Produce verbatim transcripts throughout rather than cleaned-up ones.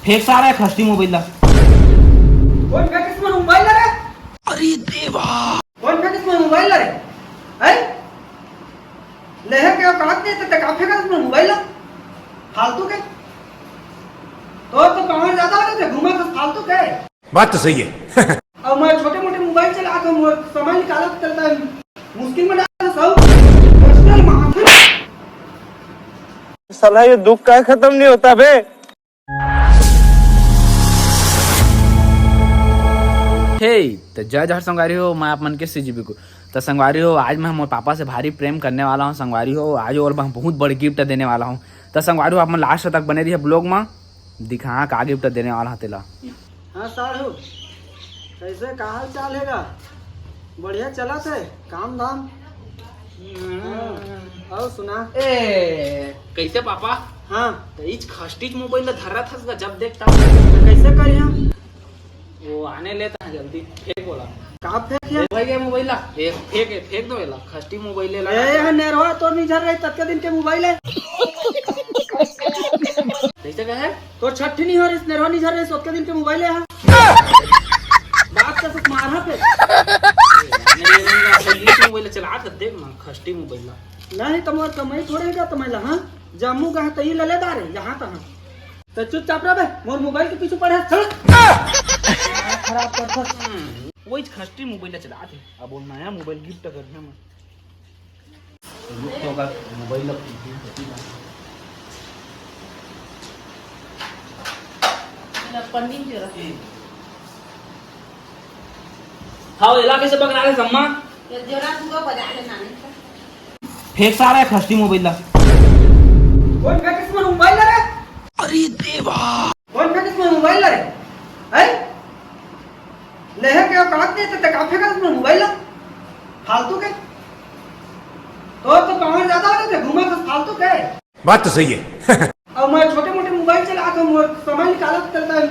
फेंक सारा ये खस्टी मोबाइल ला। कोन फेंकिस मोर मोबाइल ला रे? अरे देवा। कोन फेंकिस मोर मोबाइल ला रे? हैं? लेहे के औकात नहीं ते का फेंकिस मोर मोबाइल ला? फालतू के। तो तो पावर ज्यादा हो गए, घूमा तो फालतू के। बात तो सही है। अब मैं छोटे मोटे मोबाइल चलाता हूँ, मोर समय निकाला चलता है, मुश्किल में डाल सब पर्सनल माथे। साला ये दुख का खत्म नहीं होता बे। हे, त जय जोहार संगवारी हो, मैं आप मन के सीजीबी को। त संगवारी हो, आज मैं मोर पापा से भारी प्रेम करने वाला हूँ। संगवारी हो, आज और मैं बहुत बड़ी गिफ्ट देने वाला हूँ। त संगवारी हो, आप मन लास्ट तक बने रहिए ब्लॉग में, दिखा का गिफ्ट देने वाला हूँ तेला। हाँ साढ़ू, कैसे, का हाल चाल हेगा? बढ़िया चलत हे काम धाम? हाँ, अउ सुना। ए, कैसे पापा? हाँ। त इच खस्टीच मोबाइल ला धरत हस गा, जब देख तब। त कैसे करिहा? वो आने लेता है जल्दी, फेंक बोला। का फेंक या? ए भाई, ये मोबाइल ला, ए, फेंक, ए, फेंक दो एला, खस्टी मोबाइल ले ला। ए, यहाँ नेरवा तोर नहीं झर रही, ततके दिन के मोबाइल है। कैसे कहे? तोर छठी नहीं हो रही, नेरवा नहीं झर रही, सोतके दिन के मोबाइल है यहाँ। बात का सुख मारा पे। मेरे मोबाइल चला कर देख ना, खस्टी मोबाइल ला। नहीं, तो मोर कमाई थोड़े का, तो मैं ला, हाँ? जम्मू कहाँ तो ये लले दारे, यहाँ तो हाँ। तो चुपचाप रह बे, मोर मोबाइल के पीछू पड़े, चल। खराब कर दस। वही खस्टी मोबाइल चलात हे, अब वो नया मोबाइल गिफ्ट कर दिया मैं। रुक तो का मोबाइल ला। पंडित जी रहा। हाँ, एला कैसे पकड़ा ले सम्मा? ये जोरा दूंगा, बजा ले नानी का। फेंक सारा ये खस्टी मोबाइल ला। कोन फेंकिस मोर मोबाइल ला रे? अरे देवा। कोन फेंकिस मोर मोबाइल ला रे? हैं? लेहे के औकात नहीं ते का फेंकिस मोर मोबाइल ला? फालतू के। तो तो पावर ज्यादा हो गए, घूमा तो फालतू के। बात तो सही है। अब मैं छोटे मोटे मोबाइल चलाता हूँ, मोर समय निकाला चलता है,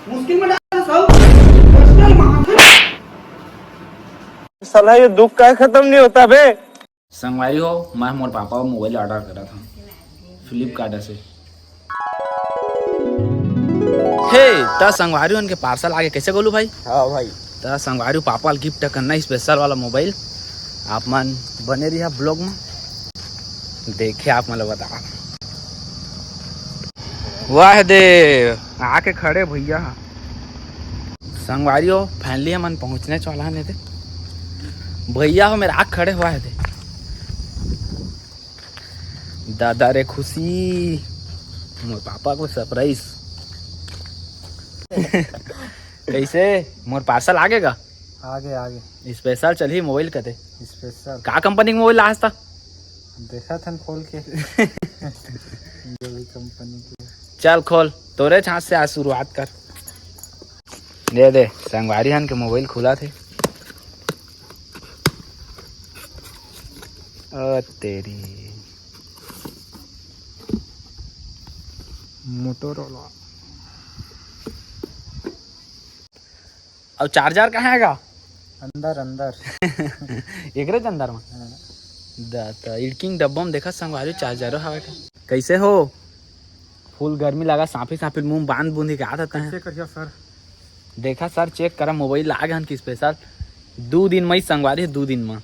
मुश्किल में डाल सब पर्सनल माथे। साला ये दुख का खत्म नहीं होता बे। संगवारी हो, मैं मोर पापा को मोबाइल ऑर्डर करा था फ्लिपकार्ट से। हे, त संगवारी उनके पार्सल आगे, कैसे गोलू भाई? हाँ भाई। त संगवारी पापा ला गिफ्ट करना स्पेशल वाला मोबाइल, आप मन बने रहिया ब्लॉग में, देखे आप मन ला बता। वाह दे, आके खड़े भैया। संगवारी हो, फाइनली हमन पहुंचने वाला हन दे। भैया हो मेरा आग खड़े हुआ है दे। दादा रे खुशी, मोर पापा को सरप्राइज। कैसे, मोर पार्सल आगे गा? आगे, आगे। स्पेशल चलही मोबाइल कते। स्पेशल। का कंपनी के मोबाइल लास था? देखा था खोल के। जो भी कंपनी के। चल खोल, तोरे हाथ से आज शुरुआत कर। दे दे, संगवारी हन के मोबाइल खुला थे। ओ तेरी। मोटोरोला। अब चार्जर कहाँ है गा? अंदर, अंदर। एकरे च अंदर में? हाँ। दा, त इड़किंग डब्बा में देखा संगवारी चार्जरो हवे का? कैसे हो? फुल गर्मी लगा, सांफी सांफी मुंह बांध बूंद के आ जाता है। कैसे करिया सर? देखा सर, चेक करा मोबाइल आ गहन की स्पेशल दू दिन में ही संगवारी है, दू दिन में।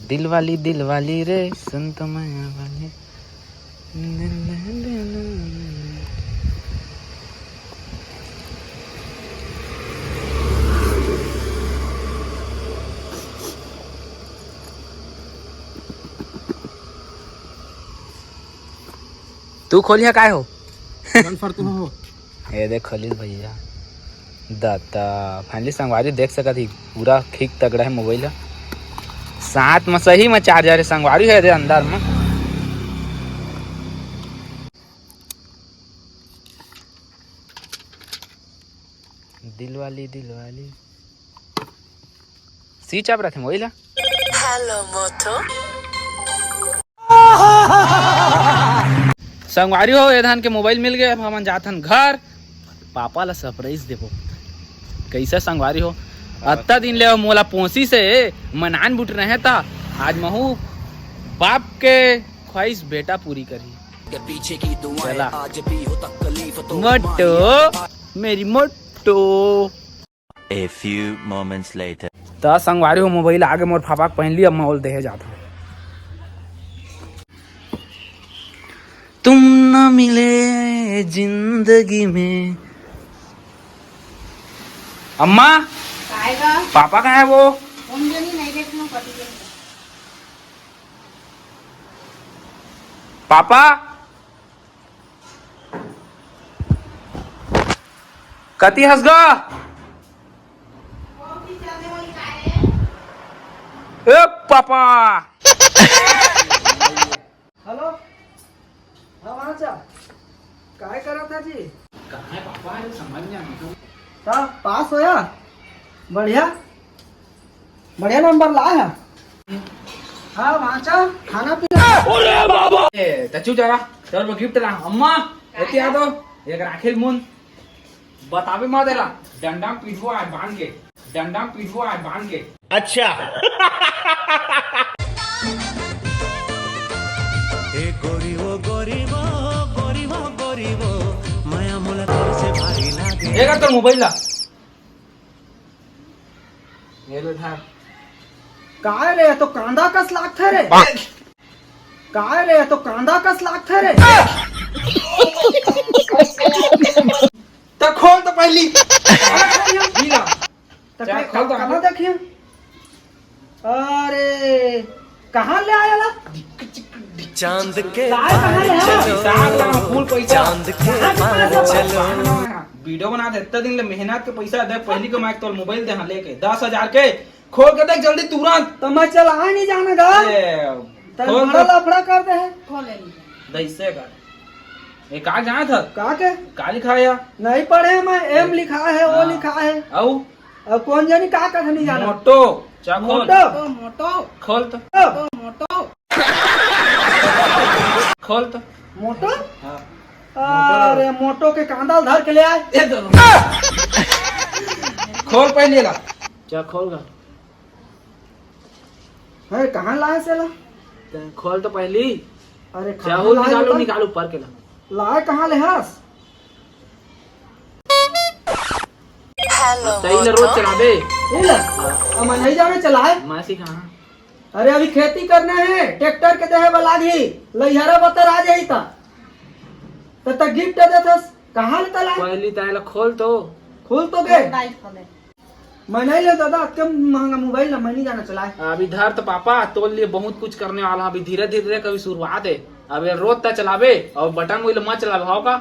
दिल वाली, दिल वाली रे, सुन तो मया वाली। तू खोलिया काय हो? कल फर तू हो। ये देख खोलिस भैया। दाता, finally संगवारी देख सकत ही, पूरा ठीक तगड़ा है मोबाइल ह। साथ में सही में चार्जर है संगवारी, है दे अंदर में। दिलवाली, दिलवाली। स्विच ऑफ रहिथे मोबाइल ह। हेलो मोटू। संगवारी हो, ए धान के मोबाइल मिल गए। अब हमन जाथन घर, पापा ला सरप्राइज देबो। कैसे संगवारी हो, अत्ता दिन ले मोला पोसी से मनान बुट रहे था, आज महू बाप के ख्वाहिश बेटा पूरी करही। के पीछे की दुआएं चला। आज भी हो तकलीफ तो मोटो, मेरी मोटो। A few moments later. त संगवारी हो, मोबाइल आगे मोर पापा के पहन ली, अब मैं ओल देहे जात हूँ। तुम ना मिले जिंदगी में। अम्मा, काय गा? पापा कहाँ है वो? कोन जनी नहीं देखना कभी के। पापा, कति हस गा? ए पापा। हेलो, हाँ भांचा, काय करत हा जी? कहाँ है पापा? अरे समझ नहीं आता। ता पास होया? बढ़िया, बढ़िया नंबर लाए हा। हाँ भांचा, खाना पीना। ए, तचू जरा, तोर बर गिफ्ट ला। अम्मा, एती आ तो, एक राखेल मुन। बताबे मत एला, डंडा में पीटबो आज बांध के, डंडा में पीटबो आज बांध के। अच्छा। ए गोरी वो, गोरी वो, गोरी वो, गोरी वो, मया मोला तोर से भारी लागे। एकर तो मोबाइल ला। ये ले धर। काय रे, तो कांदा कस लागथे रे। काय रे, तो कांदा कस लागथे रे। त खोल तो पहली। ई ला। त चल, का-, खोल तो। कहाँ देखिए? अरे, कहाँ ले आया ला? चांद के काय कहाँ ले आया? साग ला, फूल पैसा। चांद के कहाँ के पार पैसा? चलो। वीडियो बना दे, इतना दिन ले मेहनत के पैसा दे, पहली कमाई के तोर मोबाइल दे, हाँ, लेके दस हजार के। खोल के देख जल्दी, तुरंत। तो मैं चलाए नहीं जाने गा। ए, तो खोल बड़ा तो। लफड़ा कर दे है। खोल ले। दैसे का। ये का जाना था? का के? का लिखा है यार? नहीं पढ़े मैं, एम लिखा है, वो हाँ। लिखा है। आऊ? अब कौन जानी का कथा नहीं जाना। मोटो, चा खोल। मोटो। तो मोटो। खोल तो। तो। तो मोटो। खोल तो। मोटो? हाँ। अरे, मोटो के कांदा धर के ले आए। ए दो। खोल पहले ला। चा खोल गा। अरे, कहाँ लाए से ला? ते खोल तो पहली। अरे, कहाँ चाहो लाए निकालो, बता? निकालो ऊपर के ला। लाए कहाँ ले हस? हेलो, तई ले रोज चलाबे। ये ले, अब मैं नहीं जाने चलाए। मासी कहाँ? अरे, अभी खेती करना है, ट्रैक्टर के देहे वाला भी, लइहरा बतर आ जाई ता। त, त गिफ्ट देथस, कहाँ ले तलाए? पहली ताए ला खोल तो। खोल तो बे। लाइट खोले। मैं नहीं ले दादा, अतके महंगा मोबाइल ला मैं नहीं जाना चलाए। अभी धर तो पापा, तोर लिए बहुत कुछ करने वाला, अभी धीरे धीरे रे, कभी शुरुआत है। अब ये रोज ता चलाबे और बटन मोबाइल मत चलाबे, हो का?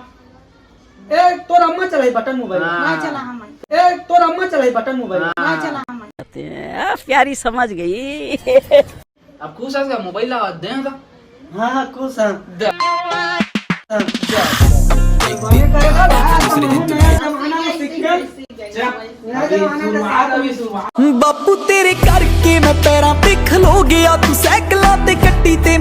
ए, तोर अम्मा चलाई बटन मोबाइल। हाँ। मैं चला, हाँ, मैं। ए, तोर अम्मा चलाई बटन मोबाइल। हाँ। मैं चला, हाँ, मैं। आ, प्यारी समझ गई। अब खुश हस का मोबाइल ला दे हम तो। हाँ, हाँ, खुश हाँ। दे। हाँ। ये करेगा, भाई, आज हम नया जमाना में सीख गए। जा, नया अभी जमाना में शुरुआत, सीख गए। अभी शुरुआत। बापू तेरे करके मैं पैरां पे खलो गया, तू साइकिलां ते कट्टी ते